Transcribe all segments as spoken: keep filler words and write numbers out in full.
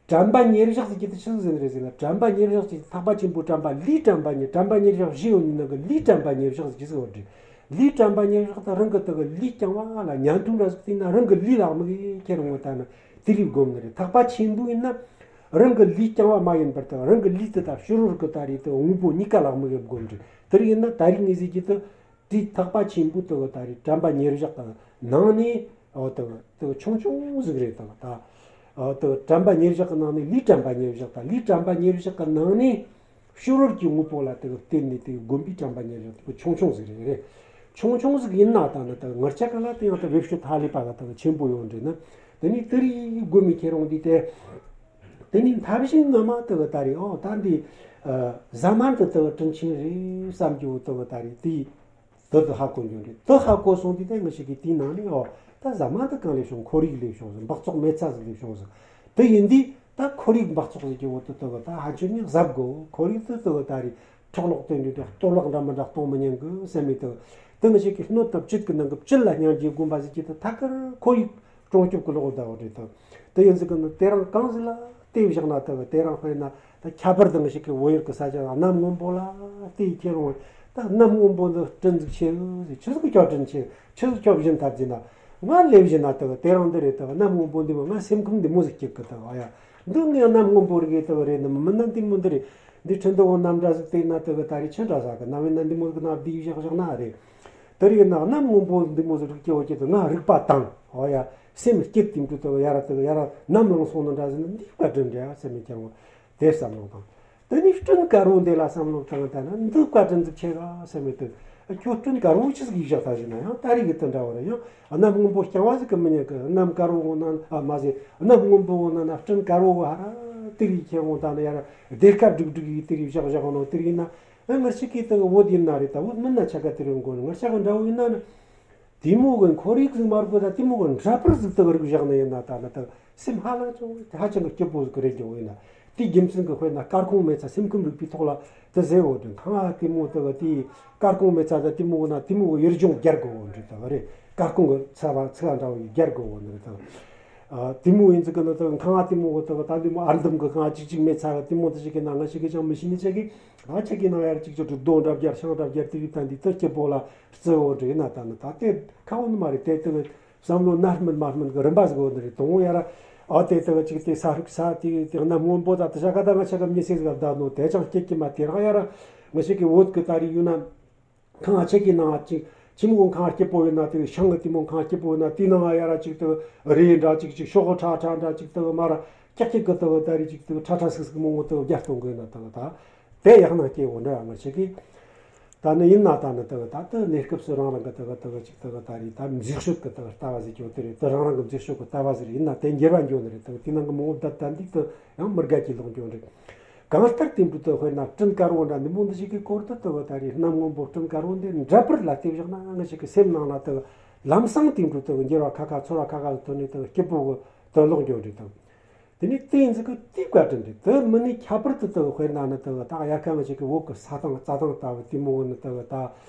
དྲན་པ་ཉེར་བཞག་ཟེར་གྱི་དེ་ཆི་ཟིག་ཟེར་ནི་རེད་ཟེར་ན། དྲན་པ་ཉེར་བཞག་ཟེར་གྱི་ཐེག་པ་ཆེན་པོའི་དྲན་པ་ལུས་དྲན་པ་ཉེར། དྲན་པ་ཉེར་བཞག་བཞི་ཡོད་ནི་ནང་གི་ལུས་དྲན་པ་ཉེར་བཞག་ཟེར་གྱི་ཟིག་ཡོད་རེད། ལུས་དྲན་པ་ཉེར་བཞག་དང་རང་གི་དེ་གི་ལུས་རྐྱང་བ་ལ་བརྙན་ཐུང་འདྲ་ཟིག་བལྟས་ན་རང་གི་ལུས་ལ་དམིགས་ཡེ་ཁྱེར་འོང་ད་ནི་དེ་རིགས་བསྒོམ་ནི་རེད། ཐེག་པ་ཆེན་པོ་ཡིན་ན་རང་གི་ལུས་རྐྱང་བ་མ་ཡིན་པར་དང་རང་གི་ལུས་དེ་དང་ཕྱི་རོལ་གི་ད་རེད་དེ་དངོས་པོ་གཉིས་ཀ་ལ་དམིགས་ཡེ་བསྒོམ་རེད། དེ་རིགས་ཡིན་ན་ད་རེས་ངས་ཟེར་གྱི་དེ། དེའི་ཐེག་པ་ཆེན་པོའི་དེ་གི་ད་རེད་དྲན་པ་ཉེར་བཞག་གི་ནང་ནས་འོ་དེ་གི་དེ་གི་ཆུང་ཆུང་ཟིག་རེད། དེ་གི་ད་འོ་དེ་གི་དྲན་པ་ཉེར་བཞག་གི་ནང་ནས་ལུས་དྲན་པ་ཉེར་བཞག་དང་ལུས་དྲན་པ་ཉེར་བཞག་གི་ནང་ནས་ཕྱི་རོལ་གྱི་དངོས་པོ་ལ་དེ་གི་བརྟེན་ནས་དེ་གི་བསྒོམ་པའི་དྲན་པ་ཉེར་བཞག་དེ་གི་ཆུང་ཆུང་ཟིག་རེད། རེད། ཆུང་ཆུང་ཟིག་ཡིན་ན་ད་ནི་དེ་གི་ངར་ཆ་ག་ལ་དེ་ཡང་དེ་བེད་སྤྱོད་ཧ་ལས་པ་གི་དེ་གི་ཆེན་པོ་ཡོད་འདྲ་ནི། དེ་ནས་དེ་རིགས་བསྒོམ་མི་ཁྱེར་འོང་དུས་དེ། དེ་ནས་མཐའ་བཞིན་ངོ་མ་དེ་གི་ད་རེད། ཨོ་ད་འདི་ཨ་གཟའ་མ་འདི་དེ་གི་དྲིན་ཆེན་རེད་བསམ་རྒྱུ་དེ་གི་ད་རེད། དེ་དེ་དེ་ཧ་གོ་འགྱོ་རེད། དེ་ཧ་གོ་སོང་དུས་དེ་ངེད་ཅག་གིས་དེའི་ནང་ནས་ཨོ་ད་གཟའ་མ་འདི་གང་ལས་བྱུང་། ཁོར་ཡུག་ལས་བྱུང་ཟིག་འབག་བཙོག་མེད་ཚ་ཟིག་ལས་བྱུང་ཟིག་དེ་ཡིན་དུས་ད་ཁོར་ཡུག་འབག་བཙོག་ཟིག་གི་འོག་ཏུ་དེ་གི་ད་ཧ་ཅང་ནས་གཟབ་དགོས། ཁོར་ཡུག་དེ་དེ་གི་ད་རེད། གྲོགས་ལོག་དེ་འདྲ་དེ་གཏོར་བརླག་འདྲ་མི་འདྲ་གཏོང་མི་ཉན་གི་བསམ་མེད་དེ། དེ་ངེད་ཅག་གིས་སྣོད་དང་བཅུད་ཀྱི་ནང་གི་བཅུད་ལ་སྙིང་རྗེ་བསྒོམ་པ་ཟིག་གིས་དེ་ཐད་ཀར་ཁོར་ཡུག་སྲུང་སྐྱོབ་ཀྱི་ལོག་བསྡད་ཡོད་རེད་དེ། དེ་ཡིན་ཟིག་གི་ནི་དེ་རིང་གང་ཟིག་ལ་བལྟས་བཞག་ན་དེ་གི་དེ་རིང་དཔེར་ན་ད་ཁྱད་པར་དུ་ངེད་ཅག་གི་བོད་ཡུལ་གྱི་ས་ཆ་གནམ་སྔོན་པོ་ལ་བལྟས་ཁྱེར་འོང་། ད་གནམ་སྔོན་པོ་འདི་དྲིན་ཟིག་ཆེ་གི་ཟེར། ཆི་ཟིག་གི་ཁྱོད་དྲིན་ཆེ། ཆི་ཟིག་ཁྱོད་བཞིན་ཐབས་ཟིན་ན། ང་ལས་བཞིན་ན་དེ་གི་དེ་རིང་འདི་རེད། དེ་གི་གནམ་སྔོན་པོ་འདི་མོ་ང་སེམས་ཁམས་འདི་མོ་ཟིག་སྐྱིད་གི། དེ་གི་ཨ་ཡ་འདི་ངའི་གནམ་སྔོན་པོ་རིག་གི་དེ་གི་རེད་ནི་མིན་ན་འདི་མོ་འདི་རེད། འདི་ཁྲི་འདི་འོ་གནམ་འདྲ་ཟིག་བལྟས་ན་དེ་གི་ད་རེས་ཆི་འདྲ་ཟ་གི། གནམ་ཡིན་ན་འདི་མོ་ཟིག་ན་བསྡུས་བཞག་བཞག་ན་རེད། དེ་རིགས་ན་གནམ་སྔོན་པོ་འདི་མོ་ཟིག་རིག་སྐྱེ་བ་སྐྱེ་དུ་ང་རིག་པ་དང་ཨོ་ཡ་སེམས་སྐྱིད་དེ་འདྲ་དུ་ཡ་ར་དུ་ཡ་ར་ནམ་ལངས་སོང་ན་འདྲ་ཟིན་འདི་བཀའ་དྲིན་འདྲ་སེམས་མི་ཀྱང་དེ་བསམ་བློ་དང་། དེ་ནས་སྤྲིན་དཀར་བོ་འདི་ལ་བསམ་བློ་བཏང་ད་ན་འདི་བཀའ་དྲིན་ཟིག་ཆེ་ག་སེམས་མི་དུ། ཁྱོད་སྤྲིན་དཀར་བོ་ཆི་ཟིག་ཡིག་བཞག་ད་ཟིན་ན་ཡང་ད་རིག་གི་དུ་འདྲ་བ་རེད། ཡང་གནམ་སྔོན་པོ་རྐྱང་བ་ཟིག་གི་མི་ཉན་གི། གནམ་དཀར་བོ་འོང་ན་ཨ་མ་ཟེ་གནམ་སྔོན་པོ་འོང་ན་ན་སྤྲིན་དཀར་བོ་ཧ་ར་དེ་རིག་ཁྱེད་འོང་ད་ན་ཡ་ར་སྡེར་ཁ་བསྒྲིགས་བསྒྲིགས་ཡིག་དེ་རིག་བཞག་བཞག་ནོ་དེ་རིག་ན། ཨ་ངར་ཞིག་གིས་དེ་བོད་ཡིན་ན་རེད། ད་བོད་མིན་ན་ཆ་ག་དེ་རིང་དགོས་ནི། ངར་ཆ་ག་འདྲ་བོ་ཡིན་ན་ནི། དེ་མོ་གི་ཁོར་ཡུག་ཟིག་མ་རེད་གོ། ད་དེ་མོ་གི་འདྲ་པར་ཟིག་དེ་གི་རིག་བཞག་ནི་ཡིན་ན་ད་ནི་དེ་སེམས་ཧ་ལས་ཅུང་ཧ་ཅང་གི་སྐྱིད་པོ་ཟིག་གི་རེད་ཀྱི་འོ་ཡིན་ན། དེའི་རྒྱུ་མཚན་གི་དཔེར་ན་སྐར་ཁུང་མེད་ཚ་སེམས་ཁམས་རིག་པའི་ཐོག་ལ་དེ་ཟེར་འོ་དེ་ཁང་ཨ་དེ་མོ་དེ་གི་དེའི་སྐར་ཁུང་མེད་ཚ་ད་དེ་མོ་གི་ན་དེ་མོ་གི་ཡུལ་ལྗོངས་རྒྱལ་དགོས་འོ་འདྲ་དེ་གི་རེད། སྐར་ཁུང་གི་ཚ་བ་ཚིག་འདྲ་བོ་ཡི་རྒྱལ་དགོས་འོ་འདྲ་དེ་གི། ཨ་དེ་མོ་ཡིན་ཟིག་གི་ནི་དེ་གི་ཁང་ཨ་དེ་མོ་གི་དེ་གི་ད་དེ་མོ་ཨར་འདམ་གི་ཁང་ཨ་ཅིག་ཅིག་མེད་ཚ་གི་དེ་མོ་དེ་ཞིག་གི་ན་ང་ཞིག་གི་ཅང་མི་ཤེས་ནི་ཆ་གི། ང་ཆ་གི་ནང་ཡར་ཅིག་ཅིག་ཏུ་རྡོ་འདྲ་བརྒྱབ་ཤིང་འདྲ་བརྒྱབ་དེ་རིགས་ད་འདི་ཏི་སྐྱིད་པོ་ལ་རྩི་འོ་འདྲ་ཡིན་ན་ད་ནི་ད་དེ་ཁ་འོ་ནི་མ་རེད། དེ་དེ་གི་བསམ་བློ་ན་སྨིན་མ་སྨིན་གི་རིམ་པ་ཟིག་འོ་ནི་རེད། དང་པོ་ཡར་ཨ་དེ་དེ་གི་ཅིག་དེ་ས་རུག་ས་དེ་དེ་གནམ་སྔོན་པོ་ད་དེ་ཞག་ག་ད་ང་ཆ་གི་མི་སེ་ཟིག་ལ་བསྡད་ནོ་དེ་ཅང་སྐྱིད་ཀྱི་མ། དེ་རང་ཡར་ང་ཞིག་གི་འོད་གི་ད་རེས་ཡོད་ན། ཁང་ཆེ་གི་ནང་ཅིག་ཆི་མོ་ཁང་སྐྱིད་པོ་ཡོད་ན་དེ་ཤང་གི་དེ་མོ་ཁང་སྐྱིད་པོ་ཡོད་ན་དེའི་ནང་ཡ་ར་ཅིག་དེ་རི་འདྲ་ཅིག་ཅིག་ཤོག་ཁྲ་ཁྲ་འདྲ་ཅིག་དེ་མ་ར་ཀྱག་ཀྱག་གི་དེ་ད་རི་ཅིག་དེ་ཁྲ་ཁྲ་སིག་སིག་མོ་མོ་དེ་རྒྱ་གཏོང་གི་ཡོད་ན་དེ་ད་དེ་ཡག་ན་སྐྱེ་བོ་འདྲ་ང་ཆེ་གི། ད་ནི་ཡིན་ན་ད་ནི་དེ་ད་དེ་གནས་སྐབས་སུ་རང་རང་གི་དེ་དེ་ཅིག་དེ་ད་རི་ད་མཛེས་ཤོས་གི་དེ་ལྟ་བ་ཟིག་ཀྱང་དེ་རེད། དེ་རང་རང་གི་མཛེས་ཤོས་གི་ལྟ་བ་ཟིག་རེད། ཡིན་ན་དེ་འགྱུར་བ་འགྱོ་ནི་རེད། དེ་དེ་ནང་གི་མོ་བོ་ད་ད་འདི་དེ་ཡང་མི་དགའ་གི་ལོག་འགྱོ་རེད། གང་ལྟར་དེ་འདྲ་དུ་དཔེར་ན་སྤྲིན་དཀར་བོ་འདྲ་འདི་མོ་འདི་ཞིག་གི་སྐོར་དུ་དུ་ད་རེས་གནམ་སྔོན་པོ་སྤྲིན་དཀར་བོ་འདི་འདྲ་པར་ལ་བལྟས་བཞག་ན་ང་ཞིག་གི་སེམས་ནང་ལ་དུ་ལམ་སང་དེ་འདྲ་དུ་འགྱུར་བ་ཁ་ཁ་ཚོར་བ་ཁ་ཁ་ཐོན་ནས་དུ་སྐྱིད་པོ་གི་དུ་ལོག་འགྱོ་འདྲ་དུ། དེ་ནས་དེ་ཡིན་ཟིག་གི་དེ་བཀའ་དྲིན་འདྲ་དུ་མི་ནི་ཁྱད་པར་དུ་དུ་དཔེར་ན་ནི་དུ་ད་ཡ་ཁ་ང་ཞིག་གི་བོད་གི་ས་དང་རྩྭ་ཐང་ལྟ་བུ་དེ་མོ་ནི་དུ་ད་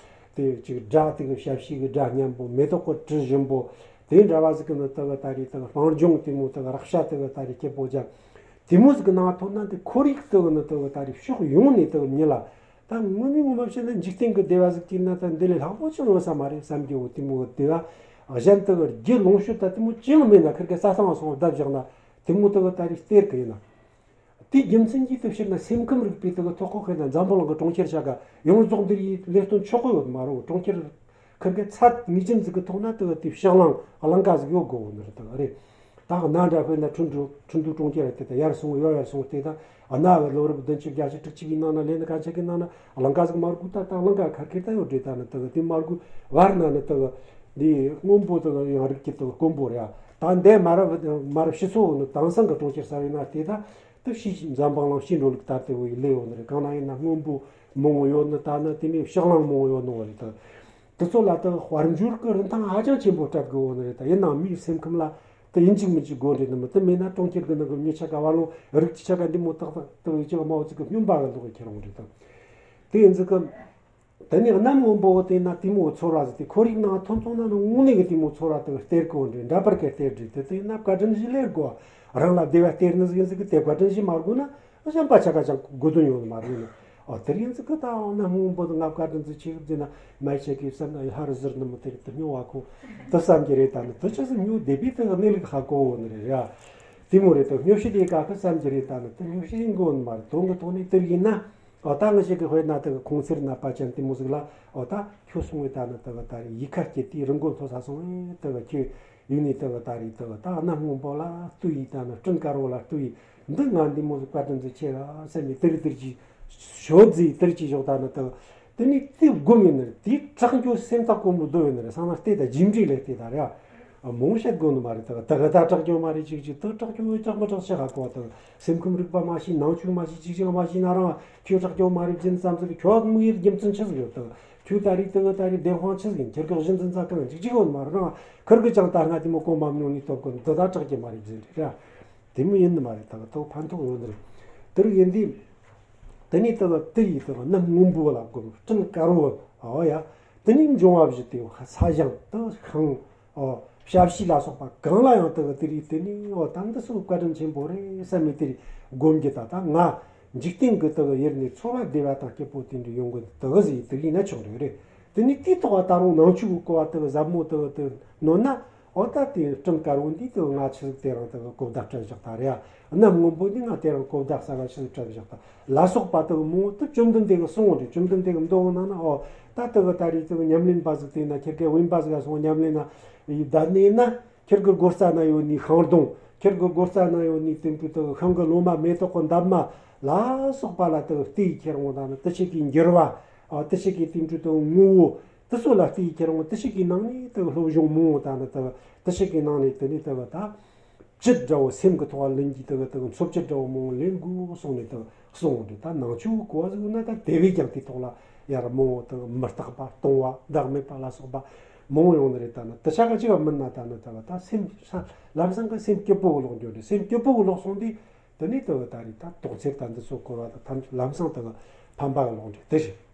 དེ་ཅིག་སྒྲ་དེ་གི་ཞབས་ཕྱི་གི་སྒྲ་སྙན་པོ་མེ་ཏོག་གི་དྲི་ཞིམ་པོ་དེ་འདྲ་བ་ཟིག་གི་ནི་དུ་ད་རེས་དུ་སྤང་ལྗོངས་དེ་མོ་དུ་རེག་བྱ་དུ་ད་རེས་སྐྱིད་པོ་ཅན། དེ་མོ་ཟིག་གི་ནང་ཐོན་ན་དེ་ཁོར་ཡུག་དེ་གི་ནི་དེ་གི་ད་རེས་ཕྱོགས་ཡོངས་ནས་དེ་གི་ཉིད་ལ། ད་ངོ་མའི་ངོ་མ་བཤད་ན་འཇིག་རྟེན་གི་བདེ་བ་ཟིག་བྱས་ན་ད་འདི་ལས་ལྷག་པོ་ཅི་ཡོང་ས་མ་རེད་བསམ་གྱི་འོ། དེ་མོ་གི་བདེ་བ་གཞན་དེ་གི་རྒྱུ་ལོངས་སྤྱོད་ད་དེ་མོ་ཅི་ཡང་མེད་ན་ཁིར་གི་ས་སང་བ་སོང་བརྡབ་བཞག་ན་དེ་མོ་དེ་གི་ད་རེས་སྟེར་གི་ཡིན་ན། དེའི་རྒྱུ་མཚན་གྱིས་དེ་ཕྱིར་ན་སེམས་ཁམས་རིག་པའི་དེ་གི་ཐོག་ཁོ་ཁེ་ན་འཛམ་བུ་གླིང་གི་གྲོང་ཁྱེར་ཆ་ག་ཡོངས་རྫོགས་འདིར་ཡི་ལས་དོན་ཆོག་གི་ཡོད་མ་རེད། གྲོང་ཁྱེར་ཁིར་གི་ཚད་ངེས་ཅན་ཟིག་གི་ཐོག་ན་དེ་གི་དེ་ཕྱི་གླིང་གླིང་ག་ཟིག་ཡོད་དགོས་འོ་ནི་རེད། ད་ག་རེད། ད་གནའ་འདྲ་དཔེར་ན་ཁྲིན་ཏུའུ་ཁྲིན་ཏུའུ་གྲོང་ཁྱེར་དེ་ད་ཡར་སོང་ཡོ་ཡར་སོང་སྟེ་ད་གནའ་གི་ལོ་རབས་བདུན་ཅུ་བརྒྱད་ཅུ་དྲུག་ཅུ་གི་ནང་ན་ལས་ནི་ག་ཆ་གི་ནང་ན་གླིང་ག་ཟིག་མར་གུ་ད་ད་གླིང་ག་ཁ་ཁེར་ད་ཡོད་འདྲེ། ད་ནི་ད་གི་དེ་མར་གུ་བར་ན་ནི་ད་གི་འདི་སྔོན་པོ་ད་གི་ཡང་རིགས་ཀྱི་ད་གི་དཀོན་པོ་རེད། ད་འདས་མ་རབས་མ་རབས་ཕྱི་སོ་ནི་དེང་སང་གི་གྲོང་ཁྱེར་ས་ཡིན་ན་དེ་ད་དུ་ཕྱིས་འཛམ་བུ་གླིང་ཕྱིས་འགྲོ་ལུགས་ད་དེ་བོ་ཡི་ལས་ཡོད་ནི་རེད། གང་ན་ཡིན་ན་སྔོན་པོ་མང་བོ་ཡོད་ནི་ད་ནི་དེ་ནས་ཕྱི་གླིང་མང་བོ་ཡོད་ནི་བོ་རེད། ད་དེ་ཚོ་ལ་ད་དཔལ་འབྱོར་གི་རིན་ཐང་ཧ་ཅང་ཆེན་པོ་སྤྲད་དགོས་འོ་ནི་རེད། ད་ཡིན་ནའང་མིའི་སེམས་ཁམས་ལ་དེ་ཡིན་གཅིག་མིན་གཅིག་དགོས་འདྲེ་ནི་མི་དེ་མེད་ན་གྲོང་ཁྱེར་གི་ནང་གི་མྱི་ཆ་ག་བ་ལོང་རིགས་ཀྱི་ཆ་ག་འདི་མོ་ཏག་ཏག་ཏག་ཡིན་ཅིག་མ་འོ་ཅིག་གི་སྨྱོན་པ་གི་ལོག་གི་ཁྱེར་འོང་འདྲེ། ད་དེ་ཡིན་ཙི་གི་དེ་ནས་གནམ་སྔོན་པོ་བོ་དེ་ན་དེ་མོ་ཚོར་བ་ཟིག་དེ་ཁོར་ཡུག་ནང་ཐོན་སོང་ན་ནི་དངོས་གནས་གི་དེ་མོ་ཚོར་བ་དེ་གི་སྟེར་གི་འོ་འདྲེ། འདྲ་པར་གི་སྟེར་འདྲེ། དེ་དེ་ན་བཀའ་དྲིན་ཞིག་ལེར་དགོས། རང་ལ་བདེ་བ་སྟེར་ནི་ཟིག་ཡིན་ཟིག་གི་དེ་བཀའ་དྲིན་ཞིག་མ་དགོས་ན་གཞན་པ་ཆ་ག་ཅང་དགོས་དོན་ཡོད་ནི་མ་རེད་ནི། ཨོ་དེར་ཡིན་ཟིག་གི་ད་ཨོ་ན་སྔོན་པོ་དང་ང་བཀའ་དྲིན་ཟིག་ཆེ་གི་བརྫིས་ན་མ་ཆེ་གི་བསམ་ན་ཧ་རི་ཟིར་ནི་མི་དེ་རིགས་དུ་སྨྱོ་བ་ཁོ་དུ་བསམ་གྱི་རེད། ད་ནི་དུ་ཆ་ཟིག་སྨྱོ་བསྡད་པའི་དུ་གནས་ལུགས་ཧ་གོ་བོ་ནི་རེད་ར། དེ་མོ་རེད། དུ་སྨྱོ་ཤི་དེ་ག་གི་བསམ་གྱི་རེད། ད་ནི་དུ་སྨྱོ་ཤི་ཡིན་དགོས་ནི་མ་རེད། དོན་གི་ཐོག་ནས་དེར་ཡིན་ན། ཨོ་ད་ང་ཞིག་གི་དཔེར་ན་དེ་གི་ཁོང་ཚེར་ན་པ་ཅན་དེ་མོ་ཟིག་ལ་ཨོ་ད་ཁྱོད་སོང་བས་ད་ནི་དེ་གི་ད་རེས་ཡིག་ཁ་སྐྱེ་དུས་རི་མགོ་མཐོ་ས་སོང་བས་དེ་གི་ཁྱོད་ཡུལ་ནས་དེ་གི་ད་རེས་དེ་གི་ད་གནམ་སྔོན་པོ་ལ་ལྟོས་ཡིས་ད་ནི་སྤྲིན་དཀར་པོ་ལ་ལྟོས་ཡིས་འདི་ང་འདི་མོ་ཟིག་བཀའ་དྲིན་ཟིག་ཆེ་ག་སེམས་ནས་དེར་དེར་གྱིས་ཤོད་ཟིག་དེར་གྱིས་ཞོག་ད་ནི་དེ་གི་དེ་ནས་དེ་སྒོམ་ཡིན་ནི་རེད། དེ་དྲག་འགྱོ་སེམས་ཐག་གོང་པོ་སྡོད་ཡོད་ནི་རེད། སང་ན་ལྟོས་ད་རྗེས་འབྲས་ལས་ལྟོས་ད་རེད། མང་བཤད་དགོས་ནི་མ་རེད། ད་ད་ག་ད་དྲག་སྐྱོ་མ་རེད། ཅིག་ཅིག་ད་དྲག་སྐྱོ་དྲག་མི་དྲག་ཤེས་ཧ་གོ་བ་དང་སེམས་ཁམས་རིག་པ་མ་ཤེས། ནང་ཆོས་མ་ཤེས། ཅིག་ཅིག་མ་ཤེས་ན་རང་ཁྱོད་དྲག་སྐྱོ་མ་རེད་བཞིན་བསམ་ཚུལ་ཁྱོད་དམིགས་ཡུལ་རྒྱུ་མཚན་ཆི་ཟིག་ཡོད་དང་ཁྱོད་ད་རེས་དེ་ག་ད་རེས་བདེན་དཔང་ཆི་ཟིག་ཡིན། ཁྱེད་ཀྱི་གཞི་འཛིན་ས་གང་ཅིག་ཅིག་ཡོད་མ་རེད། རང་ཁིར་གི་ཅང་ད་སྔ་དེ་མོ་གོ་མ་མྱོང་ནི་སྟོབས་གོ་འདི་ད་དྲག་གི་མ་རེད་བཞིན་རེད་ར། དེ་མོ་ཡིན་ནི་མ་རེད། ད་ག་ཐོག་ཕན་ཐོགས་ཡོད་ནི་རེད། དེར་ཡིན་དུས་དེ་ནས་ད་ག་དེ་ཡིས་ད་ག་གནམ་སྔོན་པོ་ལ་གོ་སྤྲིན་དཀར་བོ་ཨོ་ཡ་དེ་ནས་འབྱུང་བ་བཞི་དེ་ས་ཞིང་དུ་ཤིང་། ཨོ། ཞབས་ཕྱི་ལ་སོགས་པ་གང་ལ་ཡང་དུ་དེ་རིགས་དེ་ནི་ཨོ་ད་འདི་སོགས་བཀའ་དྲིན་ཆེན་པོ་རེད་བསམ་མི་དེ་རིགས་སྒོམ་གྱི་ད་ད་ང་འཇིག་རྟེན་གྱི་དུ་ཡུལ་ནས་ཚོར་བ་བདེ་བ་དང་སྐྱིད་པོ་དེ་འདྲ་ཡོང་གི་དུ་ཟིག་དེ་རིགས་ན་ཆོག་རེད་རེད། དེ་ནི་དེའི་ཐོག་ད་རུང་ནང་ཆོས་ཀྱི་གོ་བ་དུ་ཟབ་མོ་དུ་དུ་ནོར་ན་ཨོ་ད་དེ་སྤྲིན་དཀར་བོ་འདི་དུ་ང་ཆི་ཟིག་དེ་རང་དུ་གོ་བརྡ་སྤྲད་བཞག་ད་རེད། གནམ་སྔོན་པོ་འདི་ང་དེ་རང་གོ་བརྡ་གསར་བ་ཆི་ཟིག་སྤྲད་བཞག་ད་ལ་སོགས་པ་དུ་མོ་དུ་བཅོམ་ལྡན་འདས་ཀྱི་གསུང་རེད། བཅོམ་ལྡན་འདས་ཀྱི་མདོ་ནང་ན་ཨོ་ད་དུ་ད་རེས་དུ་ཉམས་ལེན་པ་ཟིག་དེ་ན་ཁྱེད་ཀྱི་དབེན་པ་ཟིག་ལ་སོང་ཉམས་ལེན་ན་ཡི་ད་ནས་ན་ཁྱེད་ཀྱི་སྒོ་རྩ་ན་ཡོད་ནི་ཤིང་སྡོང་། ཁྱེད་ཀྱི་སྒོ་རྩ་ན་ཡོད་ནི་དེ་འདྲ་དུ་ཤིང་གི་ལོ་མ་མེ་ཏོག་གི་འདབ་མ་ལ་སོགས་པ་ལ་དུ་བལྟས་ཁྱེར་འོང་ད་ནི་དུ་ཞིག་གི་འགྱུར་བ་ཨ་དུ་ཞིག་གི་དེ་འདྲ་དུ་ངོ་བོ་དུ་སོགས་ལ་བལྟས་ཁྱེར་འོང་། དུ་ཞིག་གི་ནང་ནས་དུ་སློབ་སྦྱོང་མང་བོ་ད་ནི་དུ་དུ་ཞིག་གི་ནང་ནས་དུ་ནི་དུ་བ་ད། སྤྱི་འདྲ་བོ་སེམས་ཀྱི་ཐོག་ལ་ལེན་གྱི་དེ་གི་དེ་གི་འཚོ་བཅུད་འདྲ་བོ་མང་བོ་ལེན་དགོས་གསུངས་ནས་དེ་གི་གསུངས་འདུག་ད་ནང་ཆོས་ཀྱི་གོ་བ་ཟིག་ན་ད་དེ་བས་ཀྱང་དེའི་ཐོག་ལ་ཡར་མང་བོ་དེ་གི་མི་རྟག་པ་སྟོང་བ་བདག་མེད་པ་ལ་སོགས་པ་མང་བོ་ཡོང་ནི་རེད། ད་ནི་དེ་ཆ་ག་ཅིག་ག་མིན་ན་ད་ནི་ད་བ་ད་སེམས་ས་ལམ་སང་གི་སེམས་སྐྱིད་པོ་གི་ལོག་འགྱོ་རེད། སེམས་སྐྱིད་པོ་གི་ལོག་སོང་དུས་དེ་ནས་དེ་གི་ད་རེད་ད་དོགས་སེལ་ད་འདི་ཚོ་སྐོར་བ་ད་ཐམས་ཅད་ལམ་སང་དེ་གི་ཕན་པ་གི་ལོག་འདྲེ་དེ་རེད།